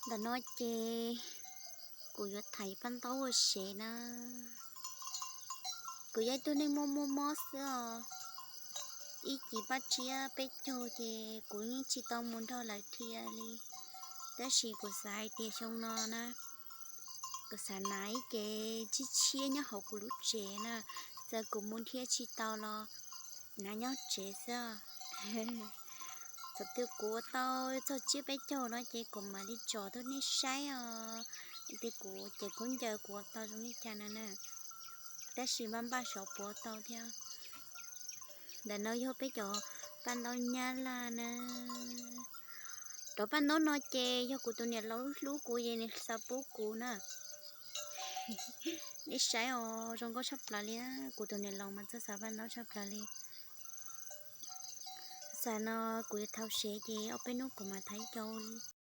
Ntawm no ces kuv yuav thaiv paj ntaub ua sev na. Kuv yog ib tug neeg muaj muaj mob xwb os. Ib cim paj tsiab peb caug ces kuv yeej tsis tau mus nrog lawv dhia li. Tab sis kuv xav hais tias xyoo no na, kuv xav hnav ib cev tshiab tshiab nyob hauv kuv lub tsev na. Txawm kuv mus dhia tsis tau los hnav nyob tsev xwb. Thaum twg kuv ua tau txog tsiab peb caug no ces kuv mam li tso tuaj nej saib os. Tias kuv ces kuv ncaws kuv ua tau zoo li cas na na. Tab sis npaj npaj xyov puas tau thiab. Ntawm no yog peb cov paj ntaub nyab laj na. Cov paj ntaub no ces yog kuv tus niam laus hlub kuv ces nws xav pub kuv na. Nej saib os, zoo nkauj tshaj plaws li. Kuv tus niam laus mas txawj xav paj ntaub tshaj plaws li. Xav no kuv yuav thau sev ces ob peb hnub kuv mam thaiv cov